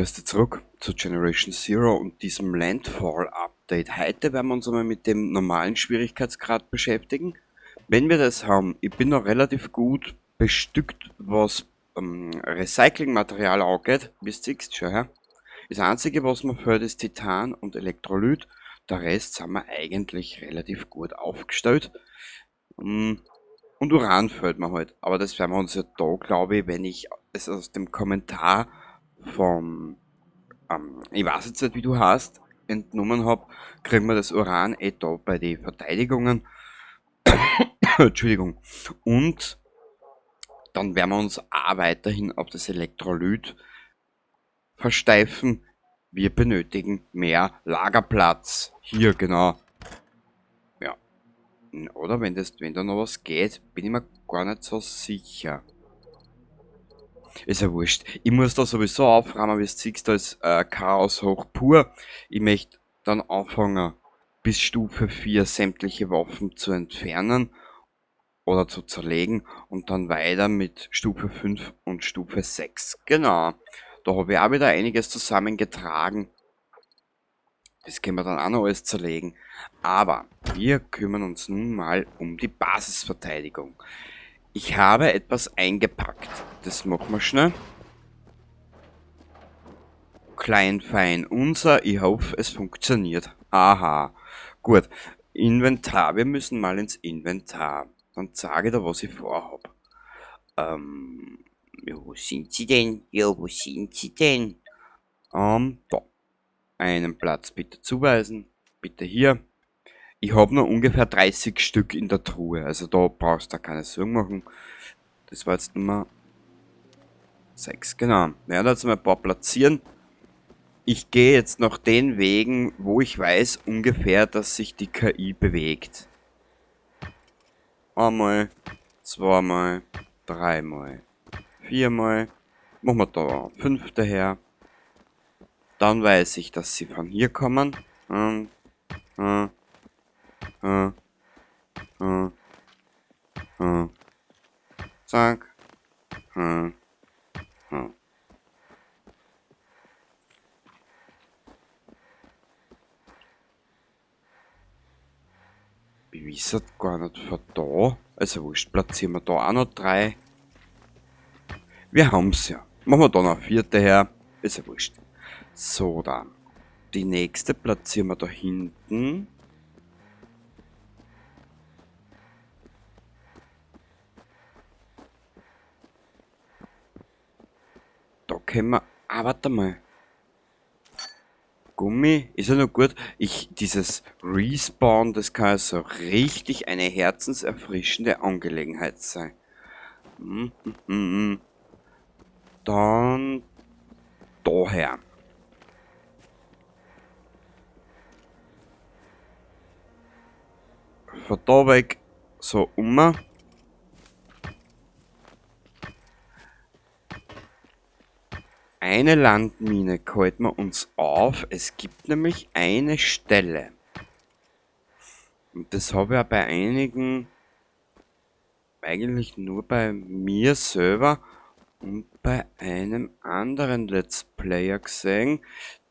Grüß dich zurück zu Generation Zero und diesem Landfall Update. Heute werden wir uns einmal mit dem normalen Schwierigkeitsgrad beschäftigen. Wenn wir das haben, ich bin noch relativ gut bestückt, was Recyclingmaterial angeht, wie du siehst, schau her. Das Einzige, was mir fehlt, ist Titan und Elektrolyt. Der Rest sind wir eigentlich relativ gut aufgestellt. Und Uran fehlt mir halt. Aber das werden wir uns ja da, glaube ich, wenn ich es aus dem Kommentar vom, ich weiß jetzt nicht, wie du heißt, entnommen hab, kriegen wir das Uran eh da bei den Verteidigungen. Entschuldigung. Und dann werden wir uns auch weiterhin auf das Elektrolyt versteifen. Wir benötigen mehr Lagerplatz. Hier, genau. Ja. Oder wenn da noch was geht, bin ich mir gar nicht so sicher. Ist ja wurscht. Ich muss da sowieso aufräumen, wie du siehst, da ist Chaos hoch pur. Ich möchte dann anfangen, bis Stufe 4 sämtliche Waffen zu entfernen oder zu zerlegen und dann weiter mit Stufe 5 und Stufe 6. Genau. Da habe ich auch wieder einiges zusammengetragen. Das können wir dann auch noch alles zerlegen. Aber wir kümmern uns nun mal um die Basisverteidigung. Ich habe etwas eingepackt. Das machen wir schnell. Klein, fein, unser. Ich hoffe, es funktioniert. Aha. Gut. Inventar. Wir müssen mal ins Inventar. Dann zeige ich dir, was ich vorhab. Ja, wo sind sie denn? Ja, wo sind sie denn? Da. Einen Platz bitte zuweisen. Bitte hier. Ich hab noch ungefähr 30 Stück in der Truhe. Also da brauchst du keine Sorgen machen. Das war jetzt Nummer 6, genau. Wir werden jetzt mal ein paar platzieren. Ich gehe jetzt nach den Wegen, wo ich weiß ungefähr, dass sich die KI bewegt. Einmal, zweimal, dreimal, viermal. Machen wir da 5 daher. Dann weiß ich, dass sie von hier kommen. Zack. Ich weiß halt gar nicht von da. Also wurscht, platzieren wir da auch noch 3. Wir haben's ja. Machen wir da noch 4. her. Ist ja wurscht. So, dann. Die nächste platzieren wir da hinten. Da können wir... Ah, warte mal. Gummi ist ja noch gut. Dieses Respawn, das kann ja so richtig eine herzenserfrischende Angelegenheit sein. Dann daher. Von da weg so um. Eine Landmine halten wir uns auf. Es gibt nämlich eine Stelle. Und das habe ich auch bei einigen, eigentlich nur bei mir selber und bei einem anderen Let's Player gesehen,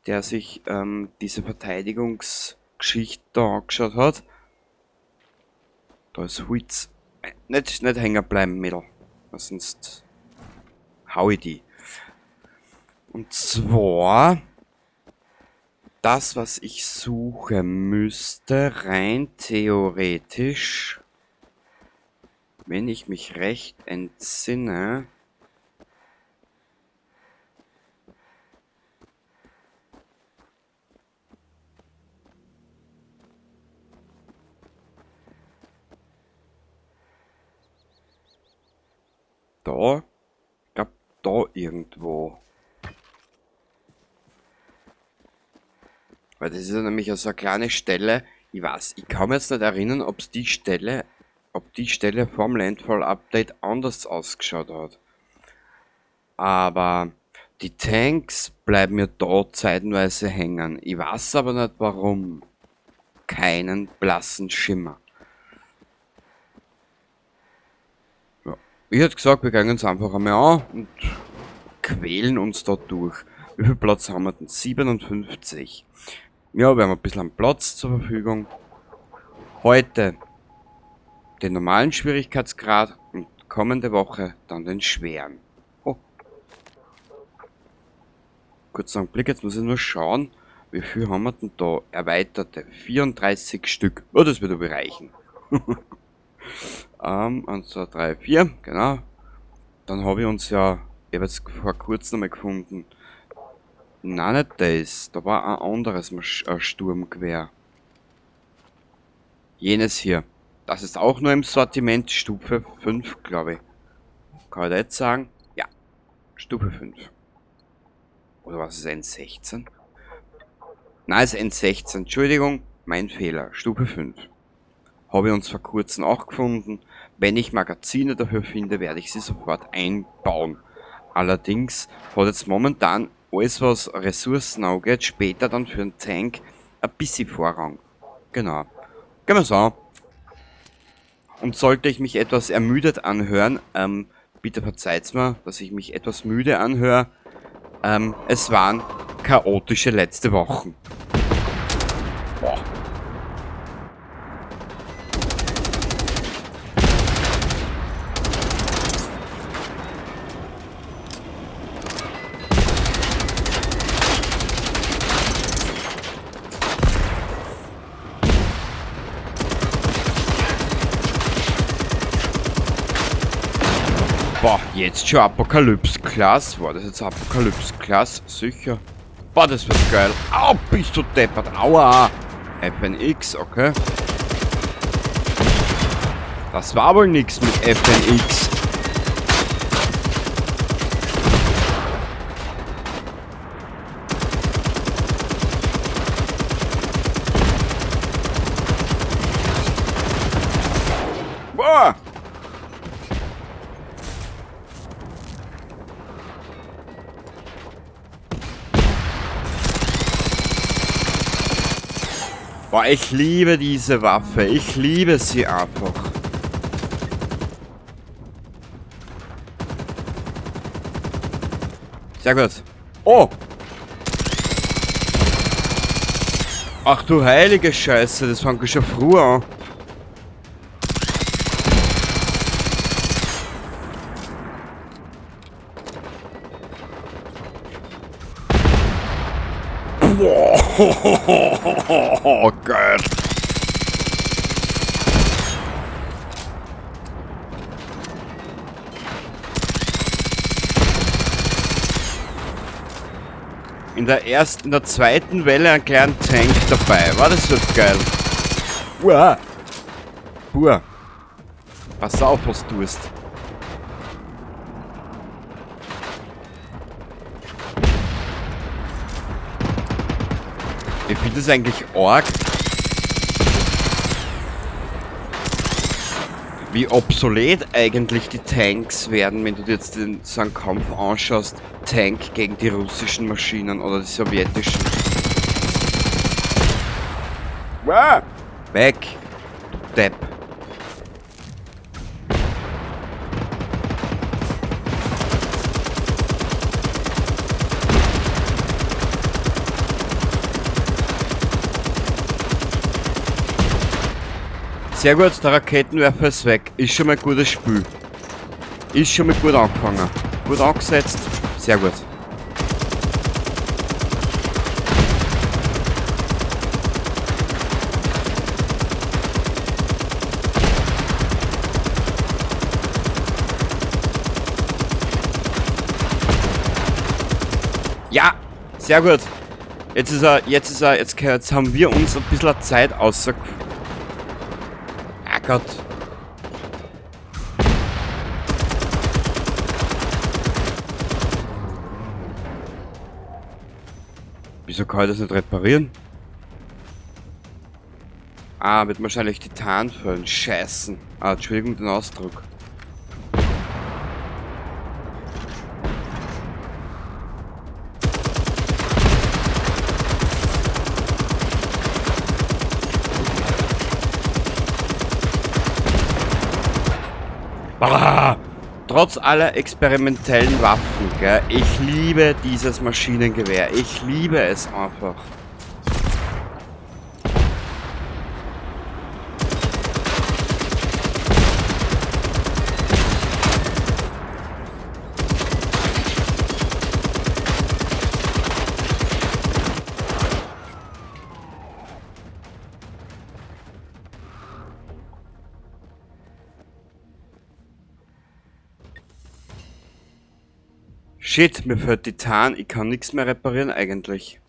der sich diese Verteidigungsgeschichte da angeschaut hat. Da ist Holz. Nicht hängen bleiben, Mädel. Sonst hau ich die. Und zwar, das, was ich suche, müsste rein theoretisch, wenn ich mich recht entsinne, da, ich glaub, da irgendwo. Weil das ist ja nämlich so eine kleine Stelle, ich weiß, ich kann mir jetzt nicht erinnern, ob die Stelle vorm Landfall Update anders ausgeschaut hat. Aber die Tanks bleiben mir da zeitenweise hängen. Ich weiß aber nicht warum. Keinen blassen Schimmer. Ja. Ich hätte gesagt, wir gehen uns einfach einmal an und quälen uns da durch. Wie viel Platz haben wir denn? 57. Ja, wir haben ein bisschen Platz zur Verfügung. Heute den normalen Schwierigkeitsgrad und kommende Woche dann den schweren. Oh. Kurzer Augenblick, jetzt muss ich nur schauen, wie viel haben wir denn da? Erweiterte 34 Stück. Oh, das würde reichen. 1, 2, 3, 4, genau. Dann habe ich uns ja, ich habe jetzt vor kurzem nochmal gefunden. Nein, nicht das. Da war ein anderes Sturmgewehr. Jenes hier. Das ist auch nur im Sortiment Stufe 5, glaube ich. Kann ich da jetzt sagen? Ja. Stufe 5. Oder was ist N16? Nein, es ist N16. Entschuldigung, mein Fehler. Stufe 5. Habe ich uns vor kurzem auch gefunden. Wenn ich Magazine dafür finde, werde ich sie sofort einbauen. Allerdings hat jetzt momentan alles, was Ressourcen angeht, später dann für einen Tank ein bisschen Vorrang. Genau. Gehen wir so an. Und sollte ich mich etwas ermüdet anhören, bitte verzeiht's mir, dass ich mich etwas müde anhöre. Es waren chaotische letzte Wochen. Boah. Boah, jetzt schon Apokalypse-Class. War das jetzt Apokalypse-Class? Sicher. Boah, das wird geil. Au, bist du deppert. Aua. FNX, okay. Das war wohl nix mit FNX. Boah! Boah, ich liebe diese Waffe. Ich liebe sie einfach. Sehr gut. Oh! Ach du heilige Scheiße, das fängt schon früh an. Oh Gott. In der ersten, in der zweiten Welle einen kleinen Tank dabei. War das wird geil. Uah. Buah. Pass auf, was du tust. Ich finde es eigentlich arg, wie obsolet eigentlich die Tanks werden, wenn du dir jetzt so einen Kampf anschaust. Tank gegen die russischen Maschinen oder die sowjetischen. Wow. Weg, du Depp. Sehr gut, der Raketenwerfer ist weg. Ist schon mal ein gutes Spiel. Ist schon mal gut angefangen. Gut angesetzt. Sehr gut. Ja, sehr gut. Jetzt ist er, jetzt ist er, jetzt, jetzt haben wir uns ein bisschen Zeit außer... Ah Gott. Wieso kann ich das nicht reparieren? Ah, wird wahrscheinlich Titan füllen. Scheißen. Ah, Entschuldigung den Ausdruck. Ah, Trotz aller experimentellen Waffen, gell, ich liebe dieses Maschinengewehr. Ich liebe es einfach. Shit, mir fehlt Titan. Ich kann nichts mehr reparieren eigentlich.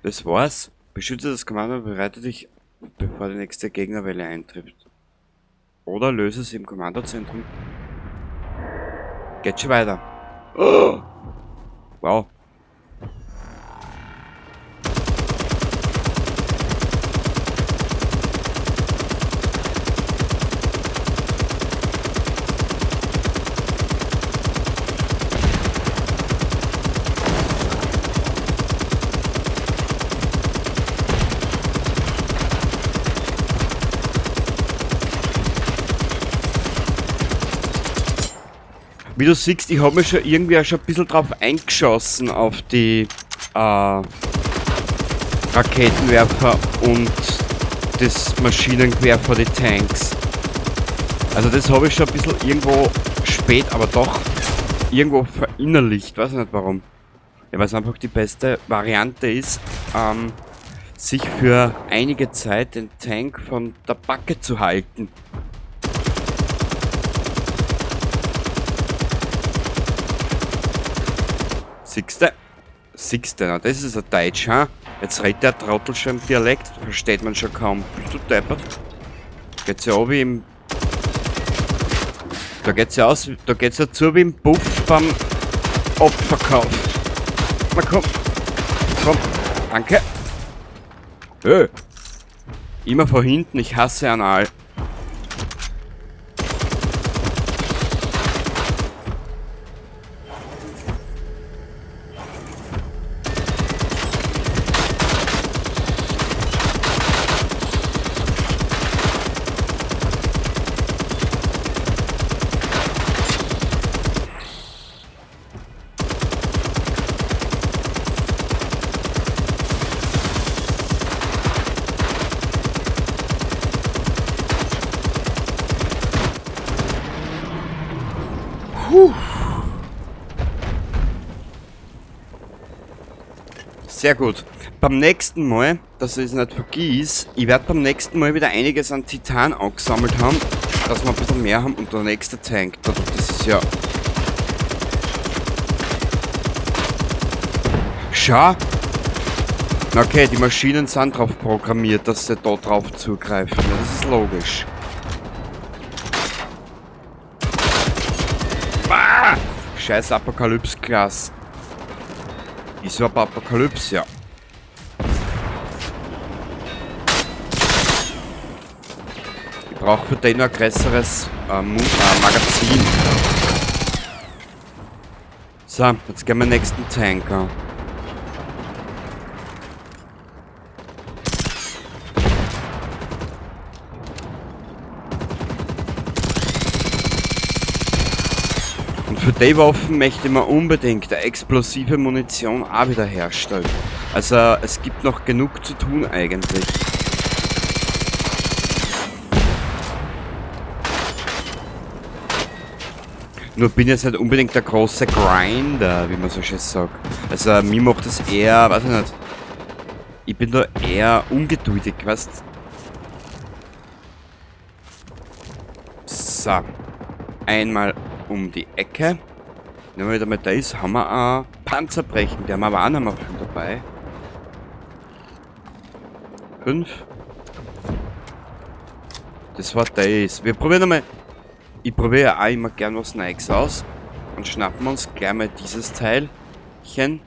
Das war's. Beschütze das Kommando und bereite dich, bevor die nächste Gegnerwelle eintrifft. Oder löse sie im Kommandozentrum. Geht schon weiter. Oh! Wow. Wie du siehst, ich hab mich schon irgendwie auch schon ein bisschen drauf eingeschossen auf die Raketenwerfer und das Maschinengewehr vor die Tanks. Also das hab ich schon ein bisschen irgendwo spät, aber doch irgendwo verinnerlicht. Weiß ich nicht warum. Ja, weil's einfach die beste Variante ist, sich für einige Zeit den Tank von der Backe zu halten. Siehste? Siehste, na das ist ein Deutsch, ha? Jetzt redet der Trottel schon im Dialekt, versteht man schon kaum. Bist du deppert? Geht's ja auch wie im... Da geht's ja aus, da geht's ja zu wie im Puff beim Abverkauf. Na komm. Komm. Danke. Hey. Immer von hinten, ich hasse Anal. Puh. Sehr gut. Beim nächsten Mal, dass ich es nicht vergiss, ich werde beim nächsten Mal wieder einiges an Titan angesammelt haben, dass wir ein bisschen mehr haben. Und der nächste Tank, das ist ja... Schau! Okay, die Maschinen sind drauf programmiert, dass sie da drauf zugreifen. Ja, das ist logisch. Ah! Scheiß Apokalypse-Glas. Ist überhaupt Apokalypse, ja. Ich brauche für den noch ein größeres Magazin. So, jetzt gehen wir den nächsten Tank an. Und für die Waffen möchte ich mir unbedingt eine explosive Munition auch wieder herstellen. Also es gibt noch genug zu tun eigentlich. Nur bin ich jetzt nicht unbedingt der große Grinder, wie man so schön sagt. Also mir macht das eher, weiß ich nicht. Ich bin da eher ungeduldig, weißt? So. Einmal um die Ecke. Nehmen wir wieder mal das, haben wir ein Panzerbrechen, der haben wir aber auch noch mal schon dabei. 5. Das war das. Wir probieren nochmal. Ich probiere ja auch immer gern was Neues aus. Und schnappen uns gleich mal dieses Teilchen.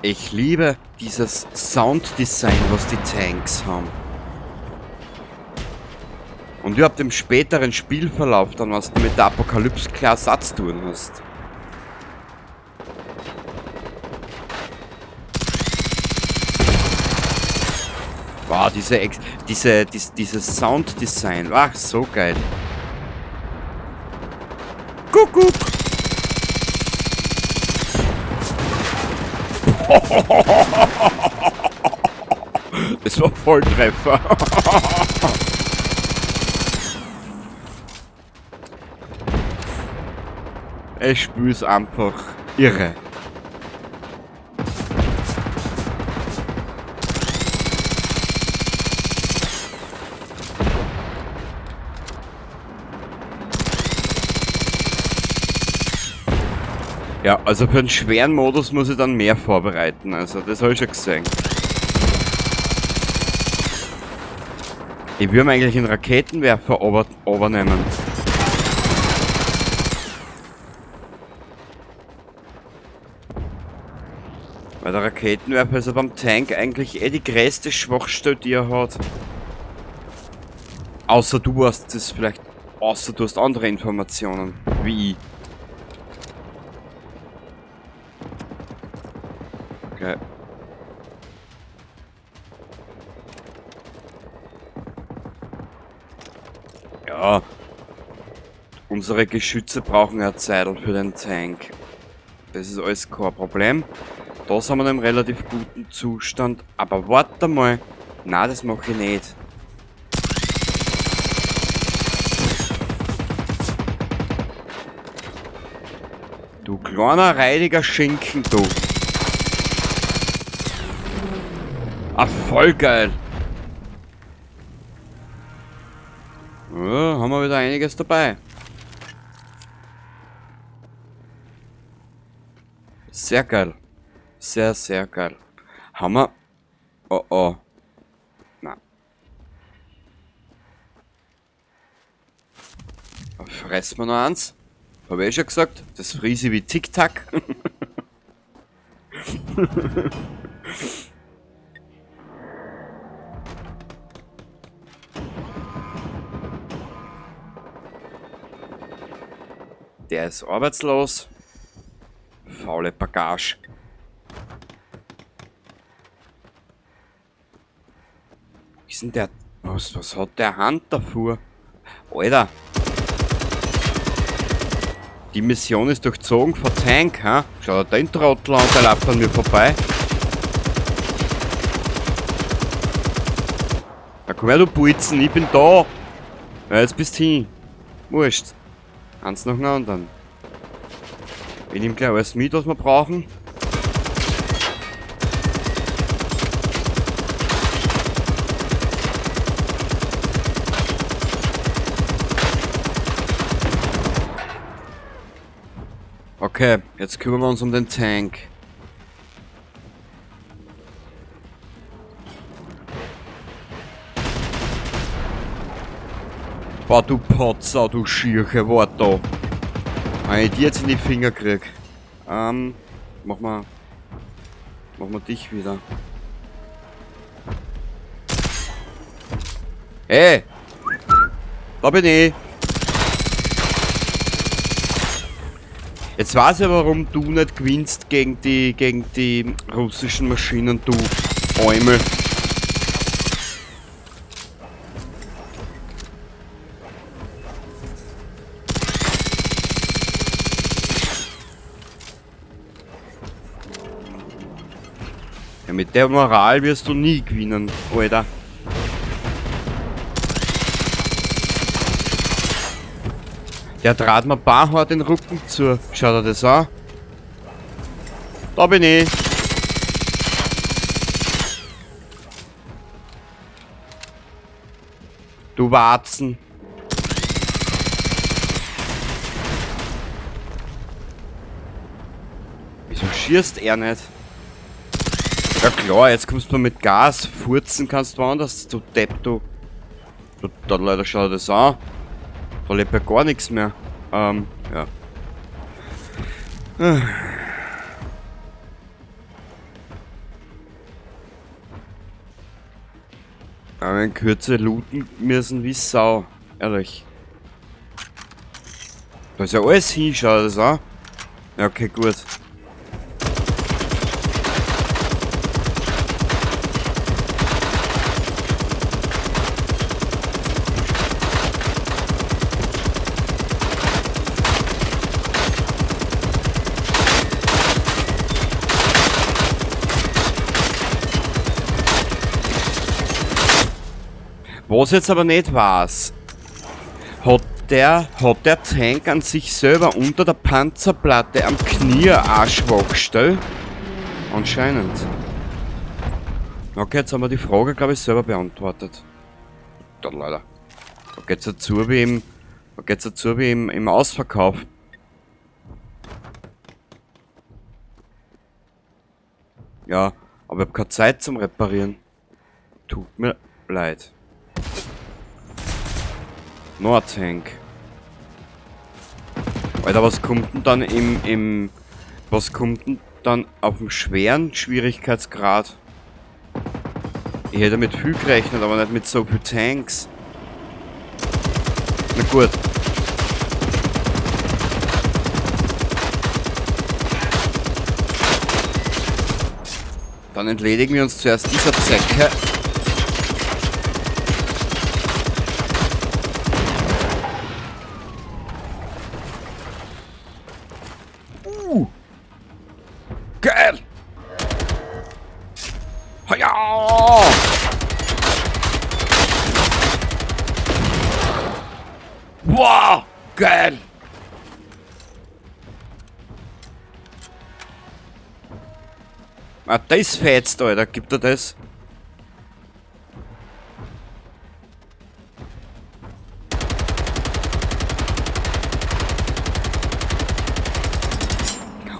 Ich liebe dieses Sounddesign, was die Tanks haben. Und überhaupt im späteren Spielverlauf dann, was du mit der Apokalypse klar Satz tun hast. Wow, dieses Sounddesign. Ach, so geil. Kuckuck. Das war Volltreffer. Ich spür's einfach irre. Ja, also für einen schweren Modus muss ich dann mehr vorbereiten, also das habe ich schon gesehen. Ich würde mir eigentlich einen Raketenwerfer übernehmen. Weil der Raketenwerfer ist ja beim Tank eigentlich eh die größte Schwachstelle, die er hat. Außer du hast das vielleicht, außer du hast andere Informationen, wie ich. Okay. Ja. Unsere Geschütze brauchen ja Zeit für den Tank. Das ist alles kein Problem. Da sind wir in einem relativ guten Zustand. Aber warte mal. Nein, das mache ich nicht. Du kleiner reidiger Schinken, du. Ach, voll geil. Ja, haben wir wieder einiges dabei. Sehr geil. Sehr, sehr geil. Haben wir... Oh, oh. Na. Fressen wir noch eins. Hab ich eh schon gesagt. Das friese ich wie Tic-Tac. Der ist arbeitslos. Faule Bagage. Ist denn der... Was hat der Hand davor? Alter. Die Mission ist durchzogen von Tank, ha? Schau dir den Trottel an, der läuft an mir vorbei. Na komm her, du Bulzen, ich bin da. Ja, jetzt bist du hin. Wurscht. Eins nach dem anderen. Ich nehme gleich alles mit, was wir brauchen. Okay, jetzt kümmern wir uns um den Tank. Boah, du Potzer, du Schierche, wart da. Wenn ich die jetzt in die Finger krieg. Mach mal dich wieder. Hey! Da bin ich! Jetzt weiß ich, warum du nicht gewinnst gegen die russischen Maschinen, du Eumel. Ja, mit der Moral wirst du nie gewinnen, Alter. Der trat mir ein paar hart den Rücken zu. Schaut er das an? Da bin ich. Du Warzen. Wieso schießt er nicht? Ja klar, jetzt kommst du mit Gas. Furzen kannst du woanders, du Depp, du. Da leider schaut er das an. Da lebt ja gar nichts mehr. Ja. Weil wir in Kürze looten müssen wie Sau. Ehrlich. Da ist ja alles hin, schau das an. Ja, okay, gut. Was jetzt aber nicht weiß, hat der Tank an sich selber unter der Panzerplatte am Knie eine Schwachstelle? Anscheinend. Okay, jetzt haben wir die Frage, glaube ich, selber beantwortet. Da leider. Da geht's ja zu wie im, da geht's ja zu wie im Ausverkauf. Ja, aber ich hab keine Zeit zum Reparieren. Tut mir leid. Noch ein Tank. Alter, was kommt denn dann was kommt denn dann auf dem schweren Schwierigkeitsgrad? Ich hätte mit viel gerechnet, aber nicht mit so viel Tanks. Na gut. Dann entledigen wir uns zuerst dieser Zecke. Geil! Ja! Wow! Geil! Ah, das fetzt, Alter. Gibt er das?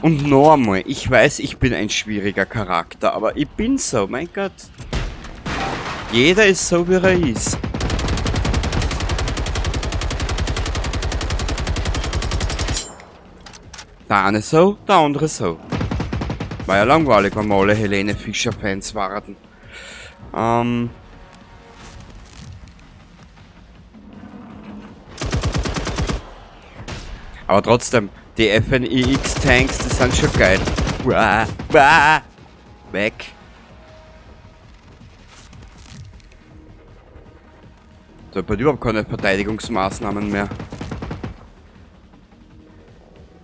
Und noch einmal, ich weiß, ich bin ein schwieriger Charakter, aber ich bin so, mein Gott. Jeder ist so, wie er ist. Der eine so, der andere so. War ja langweilig, wenn wir alle Helene Fischer-Fans waren. Aber trotzdem, die FNIX-Tanks, die sind schon geil. Uah, uah, weg. Da hat man überhaupt keine Verteidigungsmaßnahmen mehr.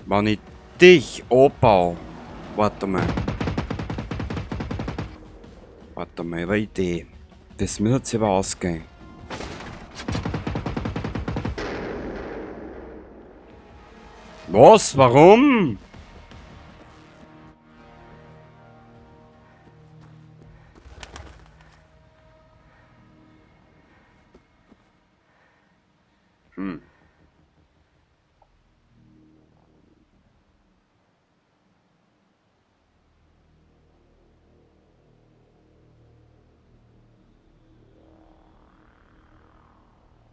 Wenn ich dich anbaue. Warte mal. Warte mal, ich hab eine Idee. Das müsste sich aber ausgehen. Was? Warum?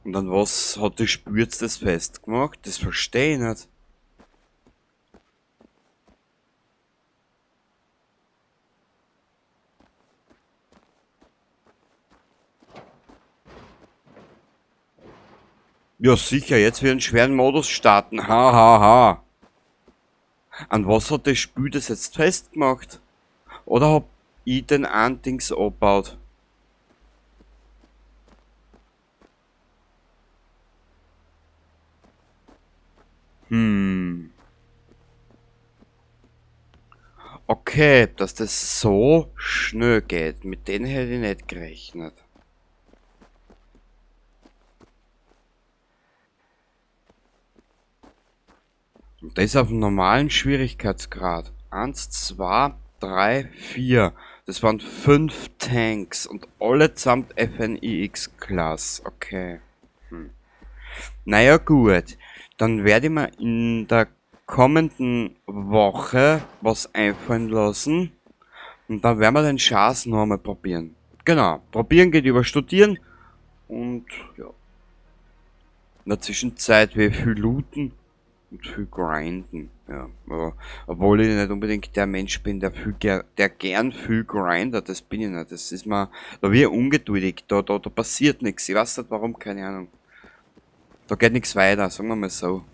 Und dann was hat die Spür jetzt das festgemacht? Das verstehe ich nicht. Ja sicher, jetzt wir einen schweren Modus starten. Ha ha ha. An was hat das Spiel das jetzt festgemacht? Oder hab ich den einen Dings abgebaut? Okay, dass das so schnell geht, mit denen hätte ich nicht gerechnet. Und das auf dem normalen Schwierigkeitsgrad. 1, 2, 3, 4. Das waren 5 Tanks und allesamt FNIX-Class. Okay. Naja gut, dann werde ich mir in der kommenden Woche was einfallen lassen. Und dann werden wir den Schatz noch einmal probieren. Genau, probieren geht über studieren. Und ja. In der Zwischenzeit will ich viel looten und viel grinden. Ja, aber obwohl ich nicht unbedingt der Mensch bin, der gern viel grindet, das bin ich nicht. Das ist mir, da bin ich ungeduldig, da passiert nichts. Ich weiß nicht warum, keine Ahnung. Da geht nichts weiter, sagen wir mal so.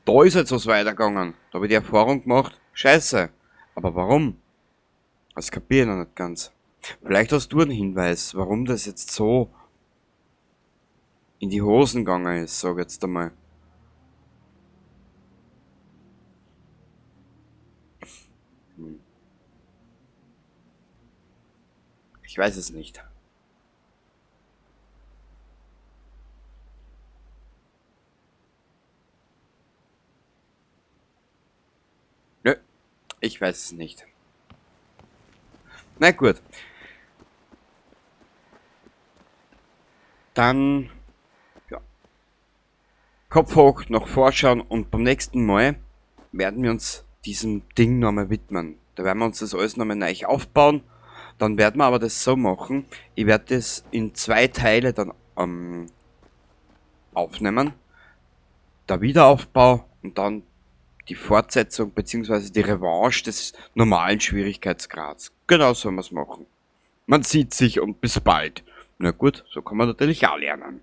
Da ist jetzt was weitergegangen. Da habe ich die Erfahrung gemacht, scheiße. Aber warum? Das kapiere ich noch nicht ganz. Vielleicht hast du einen Hinweis, warum das jetzt so in die Hosen gegangen ist, sag ich jetzt einmal. Ich weiß es nicht. Nö, ich weiß es nicht. Na gut. Dann, ja. Kopf hoch, noch vorschauen und beim nächsten Mal werden wir uns diesem Ding nochmal widmen. Da werden wir uns das alles nochmal neu aufbauen. Dann werden wir aber das so machen. Ich werde das in 2 Teile dann aufnehmen. Der Wiederaufbau und dann die Fortsetzung beziehungsweise die Revanche des normalen Schwierigkeitsgrads. Genau so werden wir's machen. Man sieht sich und bis bald. Na gut, so kann man natürlich auch lernen.